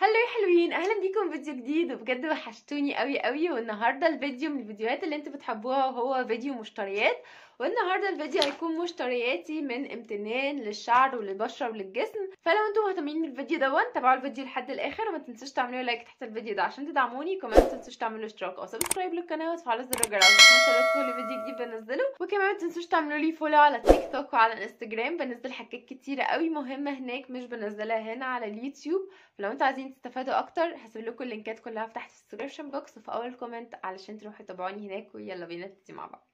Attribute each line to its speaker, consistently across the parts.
Speaker 1: Hello يا حلوين، اهلا بيكم فيديو جديد. وبجد وحشتوني قوي قوي. والنهارده الفيديو من الفيديوهات اللي انتوا بتحبوها، وهو فيديو مشتريات. والنهارده الفيديو هيكون مشترياتي من امتنان للشعر وللبشره وللجسم. فلو انتوا مهتمين بالفيديو ده تابعوا الفيديو لحد الاخر، وما تنسوش تعملوا like تحت الفيديو ده عشان تدعموني. كمان ما تنسوش تعملوا اشتراك او subscribe للقناة وتفعلوا زر الجرس عشان يوصلكم كل فيديو جديد بنزله. وكمان ما تنسوش تعملوا لي follow على تيك توك وعلى انستجرام، بنزل حاجات كتيرة قوي مهمة هناك مش بنزلها هنا على اليوتيوب. فلو انتوا عايزين تستفادوا اكتر هسيب لكم اللينكات كلها تحت في ال description box وفي اول comment علشان تروحوا تتابعوني هناك. ويلا بينا نبتدي مع بعض.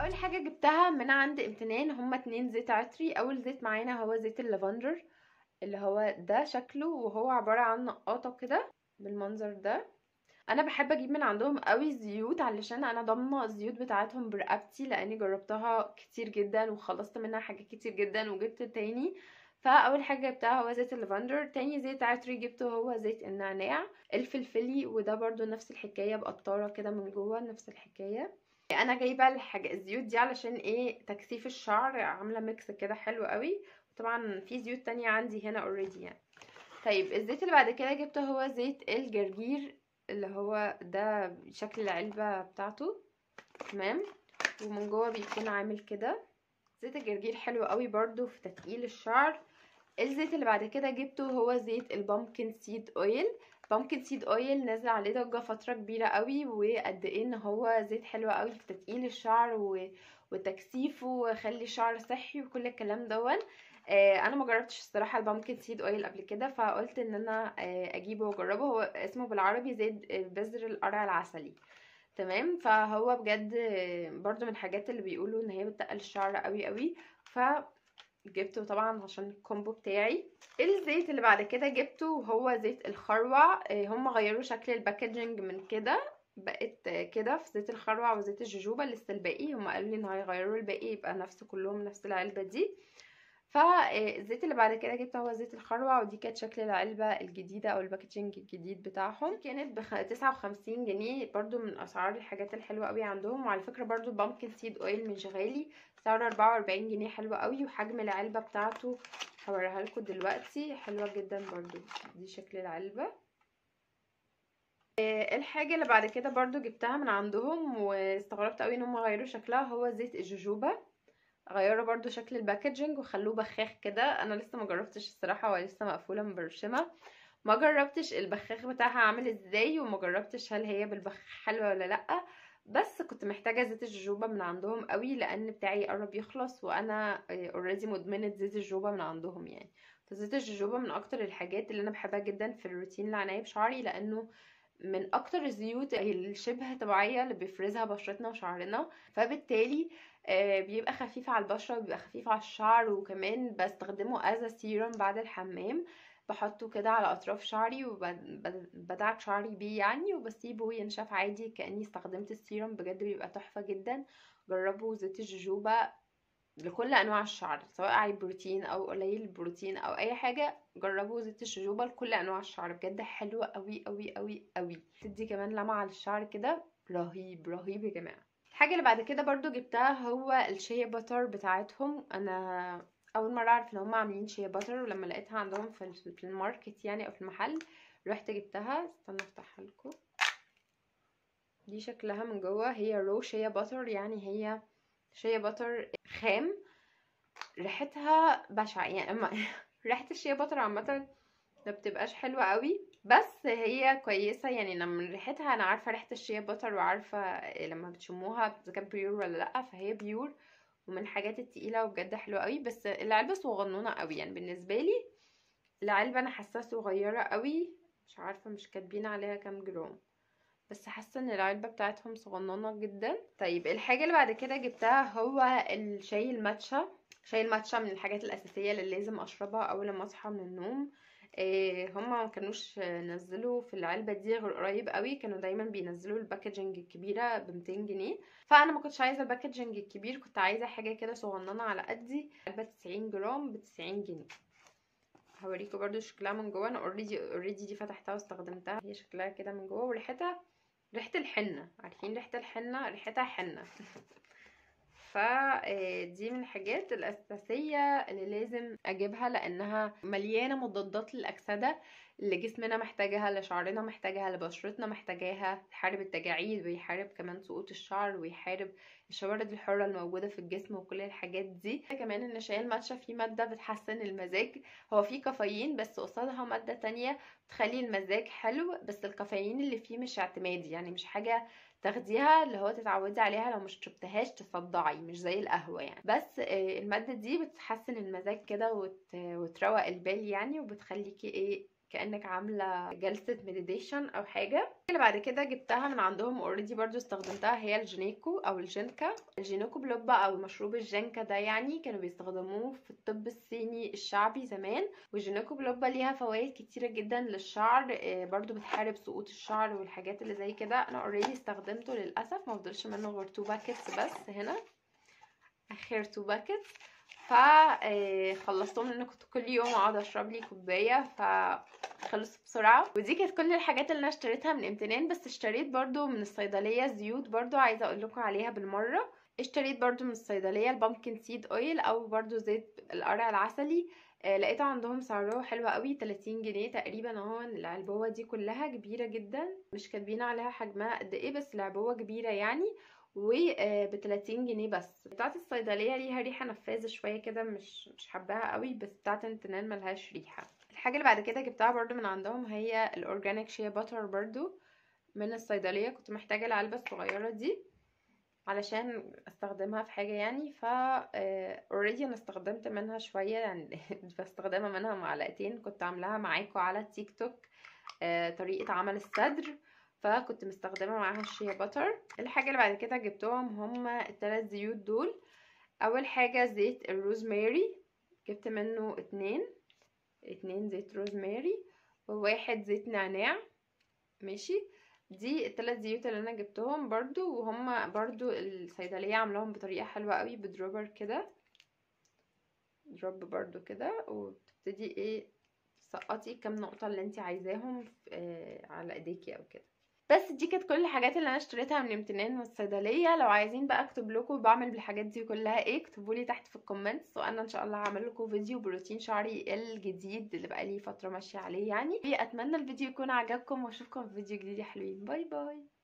Speaker 1: اول حاجة جبتها من عند امتنان هما 2 زيت عطري. اول زيت معانا هو زيت اللافندر اللي هو ده شكله، وهو عبارة عن نقاطه كده بالمنظر ده. انا بحب اجيب من عندهم قوي زيوت علشان انا ضامنه الزيوت بتاعتهم برقبتي، لاني جربتها كتير جدا وخلصت منها حاجات كتير جدا وجبت تاني. فاول حاجة جبتها هو زيت اللافندر. تاني زيت عطري جبته هو زيت النعناع الفلفلي، وده برضو نفس الحكاية بقطاره كده من جوه نفس الحكاية. انا جايبه الحاجة الزيوت دي علشان ايه؟ تكثيف الشعر، عامله mix كده حلو قوي. طبعا في زيوت تانية عندي هنا already يعني. طيب الزيت اللي بعد كده جبته هو زيت الجرجير اللي هو ده شكل العلبة بتاعته، تمام، ومن جوه بيكون عامل كده. زيت الجرجير حلو قوي برضو في تتقيل الشعر. الزيت اللي بعد كده جبته هو زيت ال pumpkin seed oil. pumpkin seed oil نازل عليه ضجه فترة كبيرة قوي، وقد ايه ان هو زيت حلو قوي في تتقيل الشعر وتكثيفه وخلي الشعر صحي وكل الكلام دون. انا ما جربتش الصراحة ال pumpkin seed oil قبل كده، فقلت ان انا اجيبه واجربه. هو اسمه بالعربي زيت بذر القرع العسلي، تمام. فهو بجد برضو من الحاجات اللي بيقولوا ان هي بتقل الشعر قوي قوي، فجبته طبعا عشان ال combo بتاعي. الزيت اللي بعد كده جبته هو زيت الخروع. هم غيروا شكل ال packaging من كده بقت كده في زيت الخروع وزيت الجوجوبا لسه الباقي. هم قالوا لي ان هيغيروا الباقي يبقى نفس كلهم نفس العلبة دي. فالزيت اللي بعد كده جبته هو زيت الخروع، ودي كانت شكل العلبة الجديدة او ال packaging الجديد بتاعهم. كانت ب 59 جنيه، برضو من اسعار الحاجات الحلوة قوي عندهم. وعلى فكرة برضو ال pumpkin seed oil مش غالي، سعره 44 جنيه، حلو قوي. وحجم العلبة بتاعته هوريها لكم دلوقتي، حلوة جدا برضو. دي شكل العلبة. الحاجة اللي بعد كده برضو جبتها من عندهم واستغربت قوي ان هم غيروا شكلها، هو زيت الجوجوبا. غيروا برضو شكل ال packaging وخلوه بخاخ كده. انا لسه ما جربتش الصراحة، ولسه مقفولة مبرشمه، ما جربتش البخاخ بتاعها عامل ازاي، وما جربتش هل هي بالبخاخ حلوة ولا لا. بس كنت محتاجه زيت الجوجوبا من عندهم قوي لان بتاعي قرب يخلص، وانا already مدمنه زيت الجوجوبا من عندهم يعني. فزيت الجوجوبا من اكتر الحاجات اللي انا بحبها جدا في الروتين العناية بشعري، لانه من اكتر الزيوت الشبه طبيعية اللي بيفرزها بشرتنا وشعرنا، فبالتالي بيبقى خفيف على البشرة وبيبقى خفيف على الشعر. وكمان بستخدمه as serum بعد الحمام، بحطه كده على اطراف شعري وبدعك شعري بيه يعني، وبسيبه ينشف عادي كاني استخدمت السيرم. بجد بيبقى تحفة جدا. جربوا زيت الجوجوبا لكل انواع الشعر، سواء عايز بروتين او قليل البروتين او اي حاجة. جربوا زيت الجوجوبا لكل انواع الشعر، بجد حلوة قوي قوي قوي قوي، تدي كمان لمعة للشعر كده، رهيب رهيب يا جماعة. الحاجة اللي بعد كده برضو جبتها هو ال shea butter بتاعتهم. انا اول مرة اعرف ان هم عاملين shea butter، ولما لقيتها عندهم في ال market يعني او في المحل رحت جبتها. استنى افتحها لكم. دي شكلها من جوه، هي raw shea butter، يعني هي shea butter خام. ريحتها بشعة يعني ريحه ال shea butter عامة ما بتبقاش حلوة قوي، بس هي كويسة يعني. لما ريحتها انا عارفه ريحه ال shea butter، وعارفه لما بتشموها اذا كان pure ولا لا، فهي pure ومن الحاجات التقيله وبجد حلوة قوي. بس العلبة صغنونه قوي يعني، بالنسبة لي العلبة انا حاساها صغيرة قوي، مش عارفه مش كاتبين عليها كام جرام، بس حاسه ان العلبة بتاعتهم صغننه جدا. طيب الحاجة اللي بعد كده جبتها هو الشاي الماتشا. شاي الماتشا من الحاجات الاساسية اللي لازم اشربها اول ما اصحى من النوم. هما ما كانوش نزلوا في العلبة دي غير قريب قوي، كانوا دايما بينزلوا ال packaging الكبيرة ب 200 جنيه، فانا ما كنتش عايزه ال packaging الكبير، كنت عايزه حاجة كده صغننه على قدي. علبة 90 جرام ب 90 جنيه. هوريكم برضو شكلها من جوه. انا already دي فتحتها واستخدمتها، هي شكلها كده من جوه، وريحتها ريحه الحنة، عارفين ريحه الحنة؟ ريحتها حنة. فدي من الحاجات الاساسية اللي لازم اجيبها، لانها مليانة مضادات للاكسده اللي جسمنا محتاجها، لشعرنا محتاجها، لبشرتنا محتاجاها. يحارب التجاعيد، ويحارب كمان سقوط الشعر، ويحارب الشوارد الحرة الموجودة في الجسم وكل الحاجات دي. كمان ان شاي الماتشا فيه مادة بتحسن المزاج، هو فيه كافيين بس قصادها مادة تانية بتخلي المزاج حلو، بس الكافيين اللي فيه مش اعتمادي، يعني مش حاجة تاخديها اللي هو تتعودي عليها، لو مش شربتهاش تصدعي، مش زي القهوة يعني. بس المادة دي بتحسن المزاج كده وتروق البال يعني، وبتخليكي ايه كأنك عاملة جلسة meditation او حاجة. اللي بعد كده جبتها من عندهم already برضو استخدمتها، هي الجينيكو او الجينكا، الجينيكو بلوبا او مشروب الجينكا ده، يعني كانوا بيستخدموه في الطب الصيني الشعبي زمان. والجينيكو بلوبا ليها فوائد كتيرة جدا للشعر، برضو بتحارب سقوط الشعر والحاجات اللي زي كده. انا already استخدمته للاسف، ما فضلش منه غير 2 packets بس، هنا اخر 2 packets، فخلصتهم لان كنت كل يوم اقعد اشرب لي كوباية، فخلصوا بسرعة. ودي كانت كل الحاجات اللي انا اشتريتها من امتنان. بس اشتريت برضو من الصيدلية زيوت برضو عايزه اقول لكم عليها بالمرة. اشتريت برضو من الصيدلية ال pumpkin seed oil او برضو زيت القرع العسلي، لقيته عندهم سعره حلو قوي، 30 جنيه تقريبا اهو. العلبوه دي كلها كبيرة جدا، مش كاتبين عليها حجمها قد ايه، بس العبوه كبيرة يعني، و ب 30 جنيه بس. بتاعه الصيدلية ليها ريحه نفاذه شوية كده، مش حباها قوي، بس بتاعه امتنان ملهاش ريحه. الحاجة اللي بعد كده جبتها برضو من عندهم هي ال organic shea butter، برضو من الصيدلية. كنت محتاجه العلبة الصغيرة دي علشان استخدمها في حاجة يعني، ف already انا استخدمت منها شوية يعني بستخدمها منها معلقتين، كنت عاملاها معاكم على التيك توك طريقه عمل الصدر، فكنت مستخدمة معاها ال shea butter. الحاجة اللي بعد كده جبتهم هما الثلاث زيوت دول. اول حاجة زيت الروزماري، جبت منه اتنين زيت روزماري وواحد زيت نعناع، ماشي. دي الثلاث زيوت اللي انا جبتهم برضو، وهما برضو الصيدلية عاملاهم بطريقة حلوة قوي، ب dropper كده، drop برضو كده، وبتبتدي ايه تسقطي كام نقطة اللي انت عايزاهم على ايديكي او كده. بس دي كانت كل الحاجات اللي انا اشتريتها من امتنان والصيدليه. لو عايزين بقى اكتب لكم بعمل بالحاجات دي كلها ايه، اكتبوا لي تحت في ال comments، وانا ان شاء الله هعمل لكم فيديو بروتين شعري الجديد اللي بقى لي فترة ماشية عليه يعني. اتمنى الفيديو يكون عجبكم، واشوفكم في فيديو جديد يا حلوين. bye bye.